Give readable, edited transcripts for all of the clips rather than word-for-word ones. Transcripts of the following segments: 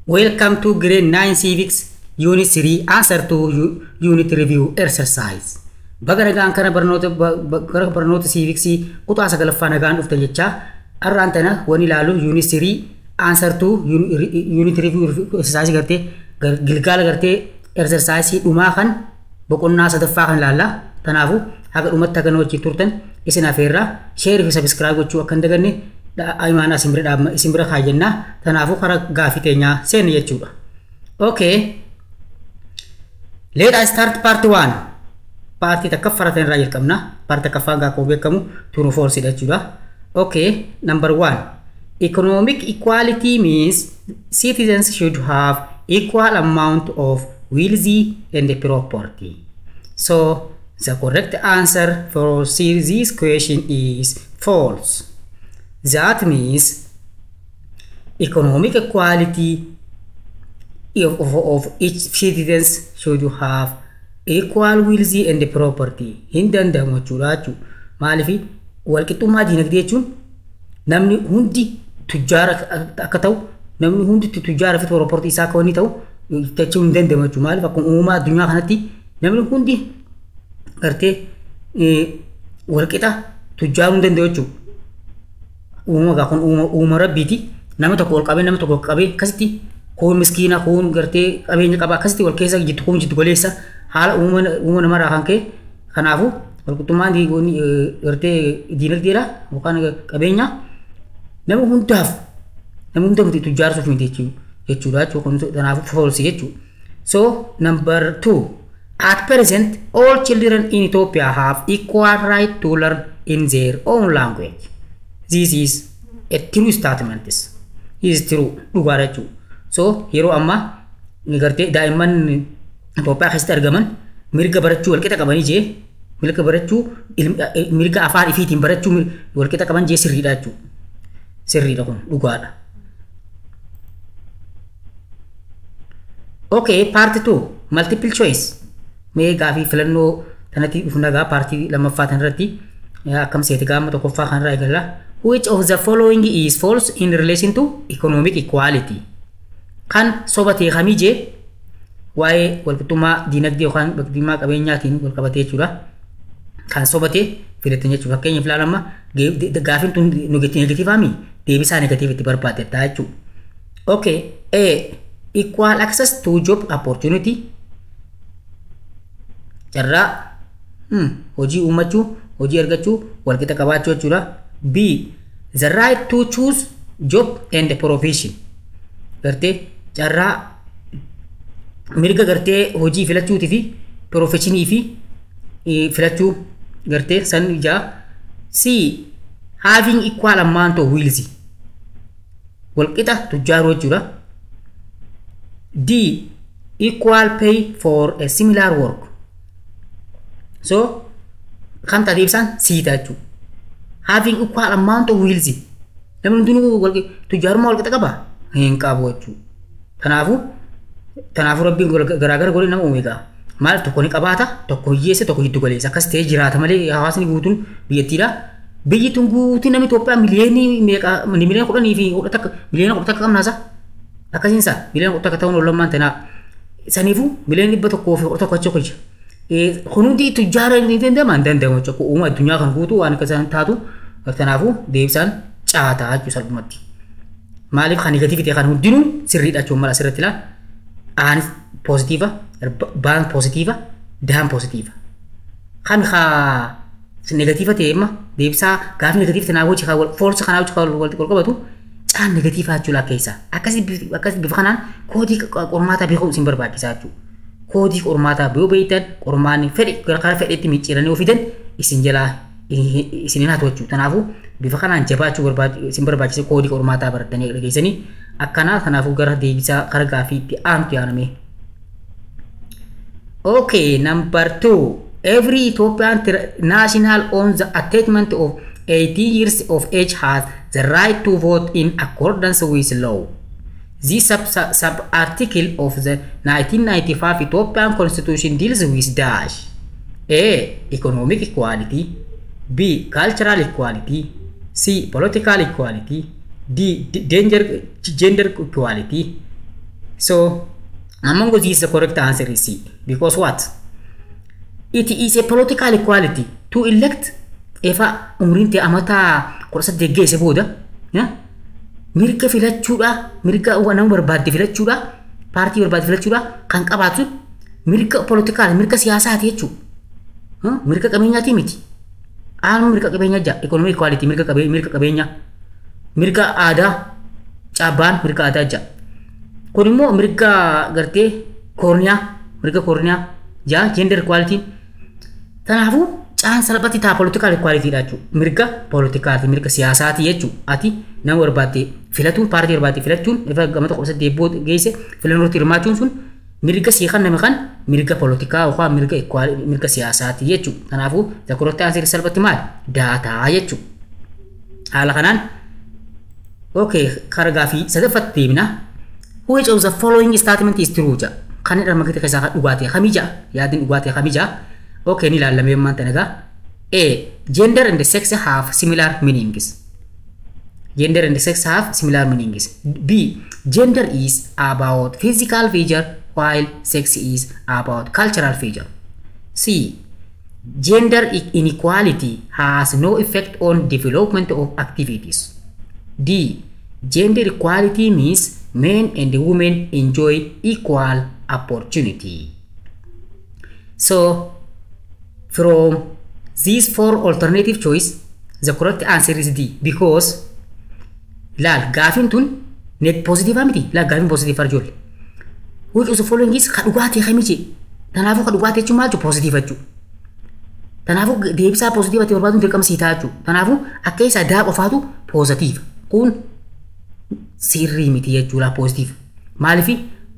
Welcome to grade 9 civics unit 3 answer to unit review exercise. Baga nagaan kana barnoota civicsii kutaa sagalaffaa nagaan dhuftan jechaa har'aan tana wani ilaalu unit 3 answer to unit review exercise gartee gilgaala gartee exercise dhumaa kan boqonnaa sadaffaa kan ilaalla. Kanaafuu haga dhumatti haga nu wajjin turtan isin afeerraa share fi subscribe gochuu akka hin daganne imaanaa isin bira kaayannaa. Kanaafuu karaa gaafii teenyaa seenne jechuudha. Okay. Let us start part 1. Partii takkaffaa irraa jalqabna. Partii takkaffaan akkuma beekamu true false dha jechuudha. Okay, number 1. Economic equality means citizens should have equal amount of wealth and property. So the correct answer for this question is false. That means economic equality of each citizens should have equal wealth and property. Hin danda'amu jechuudha jechuudha. Maaliif walqixxummaa diinagdee jechuun namni hundi tujjaara akka ta'u, namni hundi tujjaara fi property isaa akka inni ta'u jechuun hin danda'amu jechuudha. Maaliif akkuma uumamaa addunyaa kanatti namni hundi gartee walqixa tujjaaruu hin danda'u jechuudha. Uumama gaa kun uuma rabbiiti. Nama tokko ol qabee nama tokko qabee akkasitti kun miskiina kun gartee qabeenya qaba akkasitti wal keessa jittu kun jittu goleessa haala uumama namarraa kan ka'e. Kanaafuu walqixxummaan gartee diinagdeedha yookaan qabeenya nama hundaaf nama hunda miti tujjaarsuuf miti jechuudha jechuudha. Kanaafuu false jechuudha. So number 2, at present all children in Ethiopia have equal right to learn in their own language. This is a true statement. This is true dhugaadha jechuudha. So yeroo ammaa gartee daa'imman Itoophiyaa keessatti argaman mirga barachuu walqixa qabanii jee mirga barachuu mirga afaan ifiitiin barachuu walqixa qaban jee sirriidha jechuudha. Sirriidha kun dhugaadha. Okay, part 2 multiple choice. Mee gaafii filannoo tanatti dhufna gaa partii lammaffaa tanarratti akkam seete gaama tokkoffaa kanarraa eegalla. Which of the following is false in relation to economic equality? Kan soba ta'e kamii jee waa'ee walqixxummaa diinagdee yookaan walqixxummaa qabeenyaatiin wal qabatee jechuudha. Kan soba ta'e filatan jechuudha. Fakkeenyaaf ilaalama gaafiin tun negatiivaami deebisaa negatiiv itti barbaadde ta'a jechuudha. Okay, A, equal access to job opportunity. Carraa hojii uummachuu, hojii argachuu, walqixa qabaachuu jechuudha. B, the right to choose job and profession. Gartee carraa mirga gartee hojii filachuutii fi profeshinii fi filachuu gartee san ijaa. C, having equal amount of wealth. Walqixa tujjaaruu jechuudha. D, equal pay for a similar work. So kan taate ibsaan C ta'a jechuudha. Having equal amount of wealth. Namni hundinuu tujjaarummaa walqixa qabaa? Hin qabu jechuudha. Kanaafuu rabbiin garaagara godhee nama uume gaa. Maal tokko ni qabaata, tokko hiyyeessa, tokko giddu galeessa. Akkas ta'ee jiraata malee hawaasni guutuun biyyattiidha. Biyyi tun guutuun namni Itoophiyaa miliyoonii meeqa miliyoona kudhanii fi kudha takka miliyoona kudha takka qabnaasa. Akkasiinsa miliyoona kudha takka ta'uun oolummaan tanaa. Saniifuu miliyoona 111 achi hojja. Kun hundi tujjaara ni danda'ama hin danda'amu jechuudha. Uuma addunyaa kan guutuu waan akka isaan taatu. Kanaafuu deebisaan caataa jechuudha salphumatti. Maaliif kan negatiiv ta'e kan hundinuu sirriidha jechuun mala asirratti ilaala. Aan poozitiiva, baan poozitiiva, daan poozitiiva. Kan haa negatiiva ta'e imma deebisaa gaafi negatiiv ta'e hojii haa foolsa kanaa hojii haa wal qabatu caan negatiivaa jechuudha keessa. Akkasii bifa kanaan koodii qormaataa beekuun isin barbaachisaa jechuudha. Koodii qormaataa yoo beektan qormaanni fedhe gara karaa fedhetti micciiranii yoo fidan isin jalaa isin hin hatu jechuudha. Kanaafuu bifa kanaan jabaachuu isin barbaachisa koodii qormaataa baratanii dhageessanii akkanaa. Kanaafuu gara deebisaa karaa gaafii itti aantu yaaname. Okay, number 2. Every Ethiopian national on the attainment of 18 years of age has the right to vote in accordance with law. This sub-article of the 1995 Ethiopian Constitution deals with dash. A. Economic equality. B. Cultural equality. C. Political equality. D. Gender equality. So among these, the correct answer is C. Because what? It is a political equality to elect efa umriin ta'e amata 18 geesse booda mirga filachuudha, mirga nama barbaadde filachuudha, paartii barbaadde filachuudha kan qabaatu mirga political, mirga siyaasaati jechuudha. Mirga qabeenyaati miti. Aanuu mirga qabeenyaa jaa, economic equality mirga qabeenyaa, mirga aadaa caabbaan mirga aadaa jaa. Kun immoo mirga gartee koorniyaa, mirga koorniyaa jaa gender equality. Kanaafuu caan salphatti taa political equality dha jechuudha. Mirga politikaati, mirga siyaasaati jechuudha. Ati nama barbaadde filatuun, paartii barbaadde filachuun, ifa gamata 18 booda geesse filannootti hirmaachuun sun mirga sii kan nama kan mirga politikaa yookaan mirga equality, mirga siyaasaati jechuudha. Kanaafuu the correct answer salphatti maali? Daataa jechuudha. Haala kanaan okay, karaa gaafii sadaffaatti deemna. Which of the following statement is true jedha. Kan irra makate keessaa dhugaatee kamii jedha? Yaadin dhugaatee kamii jedha? Okay, ni ilaallamee maanta nagaa. A. Gender and sex have similar meanings. Gender and sex have similar meanings. B. Gender is about physical feature while sex is about cultural feature. C. Gender inequality has no effect on development of activities. D. Gender equality means men and women enjoy equal opportunity. So, from these four alternative choice, the correct answer is D, because laal gaafin tun net positive miti, laal gaafin positive arjool. Which of the following is ka dhugaatee kamii jee? Kanaafuu ka dhugaatee jechuun maal jechuudha? Positive jechuudha. Kanaafuu deebisaa positive ati barbaaduun dirqama sii ta'a jechuudha. Kanaafuu akka isaa daa qofaatu positive. Kun sirrii miti jechuudha positive. Maaliif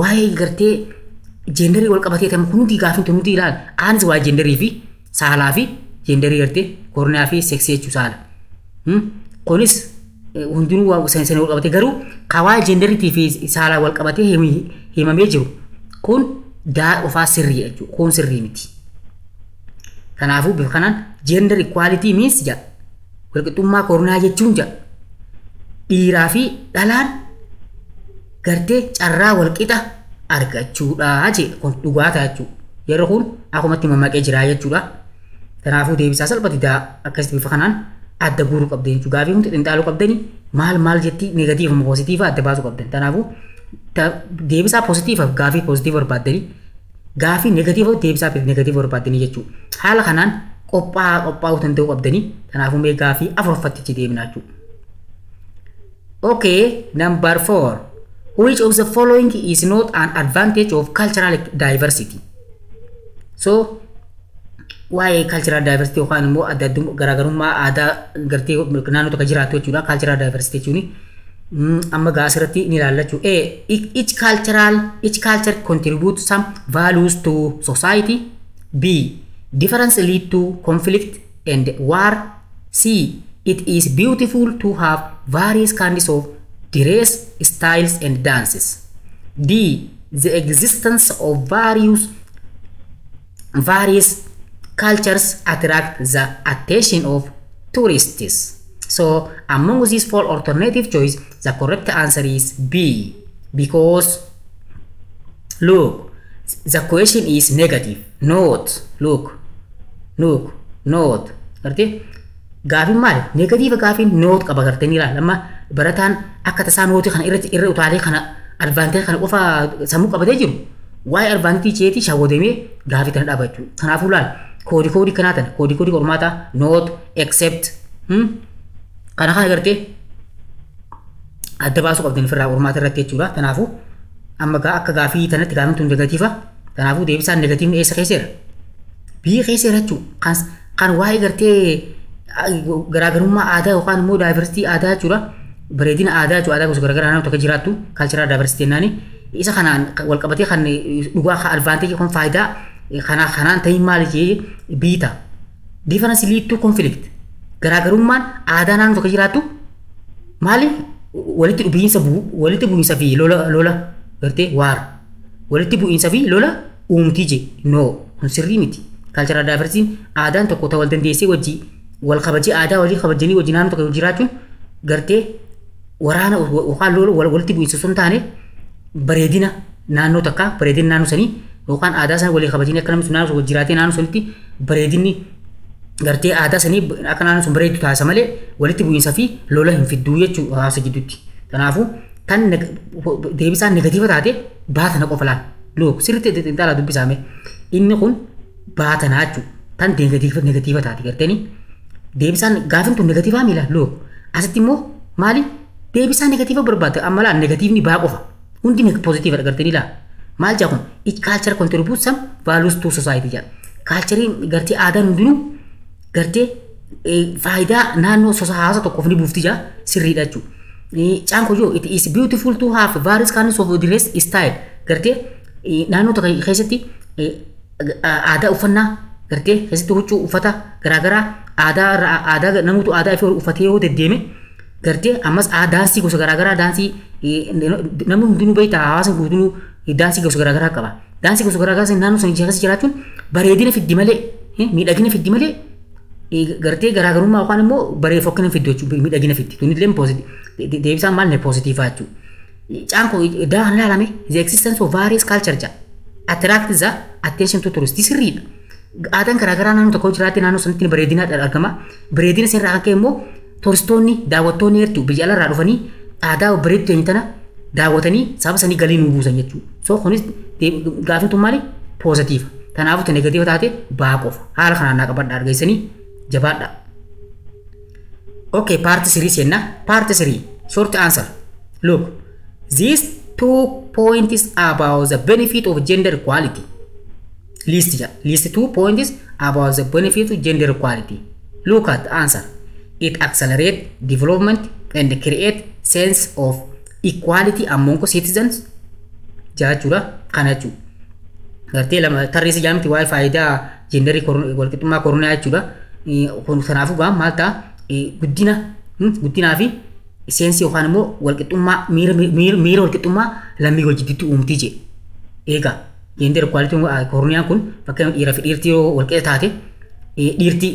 waa'ee gartee genderii wal qabatee ta'e hundi gaafin tun hundi ilaal. Aanis waa'ee genderii fi saalaa fi genderii gartee koorniyaa fi seksii jechuu saala. Kunis hundinuu waa sanii wal qabatee garuu ka waa'ee genderiitii fi saalaa wal qabatee himamee jiru kun daa qofaa sirrii jechuudha. Kun sirrii miti. Kanaafuu bifa kanaan gender equality means jedha. Walqixxummaa koorniyaa jechuun jedha. Dhiiraa fi dhalaan gartee carraa walqixa argachuudha jedha. Kun dhugaa ta'a jechuudha. Yeroo kun akkumatti mammaqee jira jechuudha. Kanaafuu deebisaa salphatti daa akkasitti bifa kanaan adda guuruu qabdan jechuudha. Gaafii hundi xinxaaluu qabdanii maal maal jetti negatiiva moo poozitiiva adda baasuu qabdan. Kanaafuu deebisaa poozitiivaaf gaafii poozitiiva barbaaddanii gaafii negatiiva deebisaa negatiiva barbaaddanii jechuudha. Haala kanaan qophaa'uu danda'uu qabdanii. Kanaafuu mee gaafii afuraffattichi deemna jechuudha. Okay, number 4. Which of the following is not an advantage of cultural diversity? So, waa'ee cultural diversity yookaan immoo adda addummaa garaagarummaa aadaa gartee naannoo tokko jiraatu jechuudha. Cultural diversity jechuun amma gaa asirratti ni ilaalla jechuudha. A. Each culture contributes some values to society. B. Difference lead to conflict and war. C. It is beautiful to have various kinds of dress, styles and dances. D. The existence of various cultures attract the attention of tourists. So among these four alternative choice, the correct answer is B, because look, the question is negative. Not look, look, not. Gartee gaafin maali? Negative gaafin not qaba gartee ni ilaala. Amma barataan akka tasaa nootii kana irratti irra utaalee kana advantage kana qofa sammuu qabatee jiru waa'ee advantage jeetii shawwadamee gaafii tana dhaba jechuudha. Kanaafuu laal koodii koodii kanaa tana koodii koodii qormaataa not except kana kana gartee adda baasuu qabdan ofirraa qormaata irratti jechuudha. Kanaafuu amma akka gaafii tanatti gaafin tun negatiiva. Kanaafuu deebisaan negatiivni eessa keessa jira? Biyya keessa jira jechuudha. Kan waa'ee gartee garaagarummaa aadaa yookaan immoo daayivarsiitii aadaa jechuudha. Bareedina aadaa jechuudha. Aadaa gosa garaagaraa naannoo tokko jiraattu kaalcharaa daayivarsiitii jennaani. Isa kanaan wal qabatee kan dhugaa advaanteejii kun faayidaa kanaan ta'in maali jee biita. Difference lead to conflict. Garaagarummaan aadaa naannoo tokko jiraattu maali walitti bu'iinsa fi lola gartee waara. Walitti bu'iinsa fi lola uumtii jee no kun sirrii miti. Kaalcharaa daayivarsiitiin aadaan tokko ta'u wal dandeessee wajji wal kabajee aadaa walii kabajanii wajji naannoo tokko jiraachuun gartee waraana yookaan lola walitti bu'iinsa osoo hin taane Bareedina naannoo takkaa, bareedina naannoo sanii yookaan aadaa sana walii kabajanii akka namni sun naannoo sun jiraatee naannoo sanitti bareedinni gartee aadaa sanii akka naannoo sun bareedu taasisa malee walitti bu'iinsa fi lola hin fidduu jechuudha hawaasa gidduutti. Kanaafuu tan deebisaan negative taate baatana qofa laal. Look, sirriitti xiinxalaa dubbisaame. Inni kun baatanaa jechuudha. Tan negative taate garteeni. Deebisaan gaafin tun negative miila look. Asitti immoo maali? Deebisaa negative barbaadda. Amma laal, negativeni baa qofa. Hundi positive garteeni laa. Maal jaa kun? Each culture contributes some values to society jaa. Cultureiin gartee aadaan hundinuu gartee faayidaa naannoo hawaasa tokkoof ni buufti jaa, sirriidha jechuudha. Caan kun it is beautiful to have various kinds of dress style, gartee naannoo tokko keessatti aadaa uffannaa gartee keessatti huccuu uffata garaagaraa aadaa namoota aadaa ifee uffatee yoo deddeeme, gartee ammas daansii gosa garaagaraa, daansii namni hundinuu beektaa, hawaasni guutuu daansii gosa garaagaraa qaba. Daansii gosa garaagaraa naannoo sana keessa jiraachuun bareedina fiddi malee, miidhagina fiddi malee, gartee garaagarummaa yookaan immoo baree fokkina fiddu jechuudha, miidhagina fiddi. Tunillee deebisaan maal ne positive jechuudha. Caan kun daa kan ilaalame the existence of various culture jedha. Attract the attention to tourists, sirriidha. Aadaan garaagaraa naannoo tokko jiraate naannoo sanatti bareedina argama. Bareedina sirraa kan ka'e immoo turistoonni, daawwattoonni hedduu biyya alarraa dhufanii aadaa bareedduu tana daawwatanii saba sanii galii nuu buusan jechuudha. So kunis gaafin tun maali? Positive. Kanaafuu tan negative taate baa qofa. Haala kanaan naa qabadha, argeessanii jabaadha. Okay, part 3 seenna. Part 3, short answer. Look, these two points about the benefit of gender equality. List ja. List two points about the benefit of gender equality. Look at the answer. It accelerate development and create sense of equality among citizens. Jechuudha kana jechuudha. Gartee lama tarreessa jaamti waa'ee faayidaa genderii, walqixxummaa koronaa jechuudha. Kun kanaafuu gaa maal ta'a? Guddina guddinaa fi sense yookaan immoo walqixxummaa, miira walqixxummaa lammii wajjittitti uumtii jedhe. Egaa gender equality koroniyaan kun fakkeenya dhiiraa fi dhiirtii yoo walqixa taate, dhiirti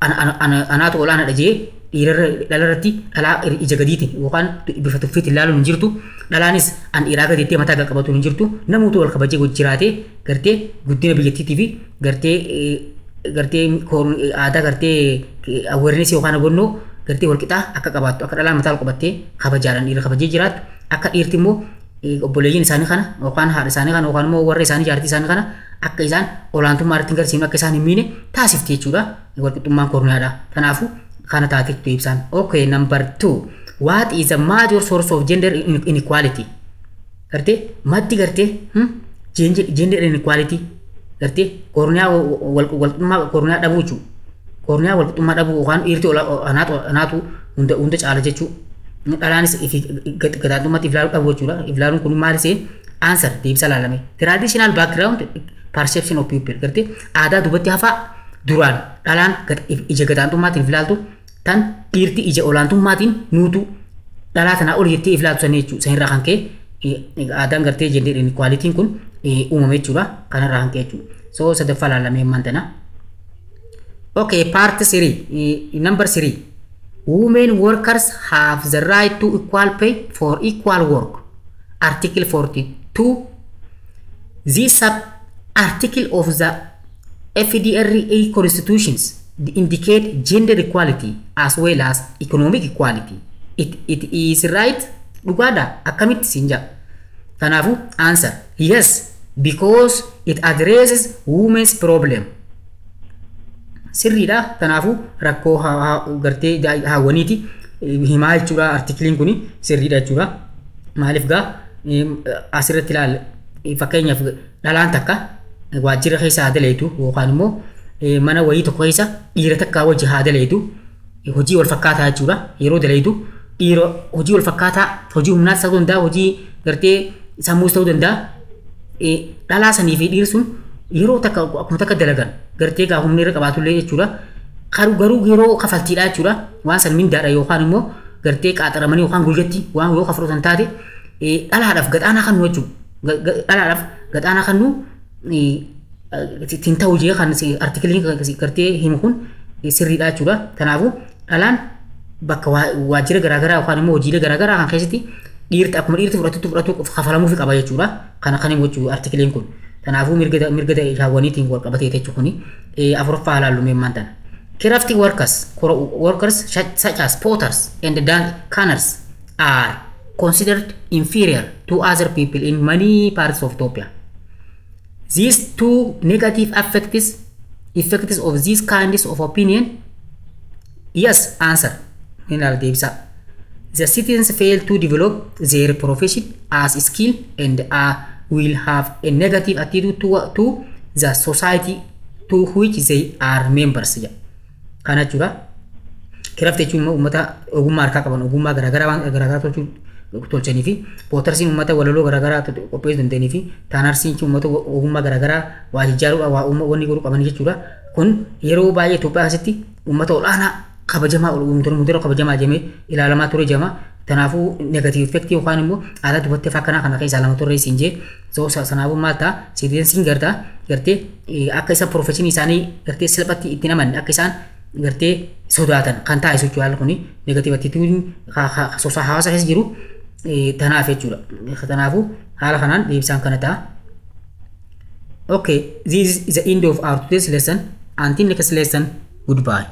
anaatu olaanaadha jee dhiirarra dhalarratti dhalaa ija gadiitiin yookaan bifa tuffiitiin ilaaluun hin jirtu. Dhalaanis an dhiiraa gadiittee mataa qaqqabatuun hin jirtu. Namoota wal kabajee jiraatee gartee guddina biyyattiitii fi gartee aadaa gartee awareness yookaan hubannoo gartee walqixaa akka qabaattu, akka dhalaan mataa qabattee kabajaadhaan dhiira kabajee jiraattu, akka dhiirti immoo obboleeyyiin isaanii kana yookaan haadha isaanii kana yookaan immoo warra isaanii, jaartii isaanii kana akka isaan olaantummaa irratti hin garsiifne, akka isaan hin miine taasifti jechuudha walqixxummaan korniyaadha. Kanaafuu kana taate ibsaan. Okay, number 2. What is the major source of gender inequality? Gartee maddi gartee gender inequality gartee korniyaa walqixxummaa korniyaa dhabuu jechuudha. Korniyaa walqixxummaa dhabuu yookaan dhiirti anaatu hunda caala jechuudha. Dhalaanis gadaantummaatti iflaaluu dhabuu jechuudha. Iflaaluun kun maal isee? Answer, deebisa laalame. Traditional background perception of people, gartee aadaa duubatti hafaa duraan dhalaan ija gadaantummaatiin iflaaltu, tan dhiirti ija olaantummaatiin nuutu dhalaa tanaa ol jettee iflaaltu sanii jechuudha. Sanirraa kan ka'e aadaan gartee gender inequalityn kun uumame jechuudha. Kanarraa kan ka'e jechuudha. So sadaffaa laalamee ammaan tana. Okay, part 3, number 3. Women workers have the right to equal pay for equal work. Article 42. This sub article of the FDRE constitutions indicate gender equality as well as economic equality. It is right. Dhugaadha, akkamitti siin jedha. Kanaafuu answer, yes, because it addresses women's problem. Sirriidha. Kanaafuu rakkoo gartee haawwaniiti himaa jechuudha. Articleiin kun sirriidha jechuudha. Maaliif gaa asirratti ilaal, fakkeenyaaf dhalaan takka waajjira keessa haa daleetu yookaan immoo mana wayii tokko keessa dhiira takkaa wajji haa daleetu, hojii wal fakkaataa jechuudha. Yeroo daleetu dhiira hojii wal fakkaataa, hojii humnaas ta'uu danda'a, hojii gartee sammuus ta'uu danda'a. Dhalaa sanii fi dhiirri sun yeroo takka akkuma takka dalagan gartee gaa humna irra qabaatullee jechuudha. Garuu yeroo kafaltiidha jechuudha. Waan san mindaadha yookaan immoo gartee qaaxaramanii yookaan guyyatti waan yoo kafalatan taate, dhalaadhaaf gaxaanaa kannu jechuudha. Dhalaadhaaf gaxaanaa kannu ittiin ta'u jee kan articleiin gartee himu kun sirriidha jechuudha. Kanaafuu dhalaan bakka waajjira garaagaraa yookaan immoo hojiilee garaagaraa kan keessatti Dhiirti akkuma dhiirti fudhatutti fudhatu kafalamuufi qaba jechuudha. Kana kan himu jechuudha artikiliin kun. Kanaafuu mirga shaawwaniitiin wal qabatee jechuudha kuni. Afuraffaa ilaallu meemmaan tana. Crafty workers such as potters and canners are considered inferior to other people in many parts of Ethiopia. These two negative effects of these kinds of opinion. Yes, answer. The citizens fail to develop their profession as skill and will have a negative attitude to the society to which they are members. Kana jechuudha. Craft jechuun uummata ogummaa harkaa qaban ogummaa garaagaraa waan garaagaraa tolchanii fi pottersiin uummata walaloo garaagaraa qopheessuu danda'anii fi tannersiin uummata ogummaa garaagaraa waa ijaaruudha waa wanni godhuu qaban jechuudha. Kun yeroo baay'ee Itoophiyaa keessatti uummata olaanaa kabajamaa mudara kabajamaa jedhamee ilaalamaa ture jedhama. Kanaafuu negative effect yookaan immoo aadaa dubartii akkanaa kana keessa ilaalamaa turre siin jee. So sanaafuu maal ta'a citizensiin gartaa gartee akka isa professionii isaanii gartee salphatti itti namanne akka isaan gartee sodaatan kan taasisu jechuudha. Haalli kuni negative attitude hawaasa keessa jiru tanaaf jechuudha. Kanaafuu haala kanaan deebisaan kana ta'a. Okay, this is the end of our today's lesson. Until next lesson, goodbye.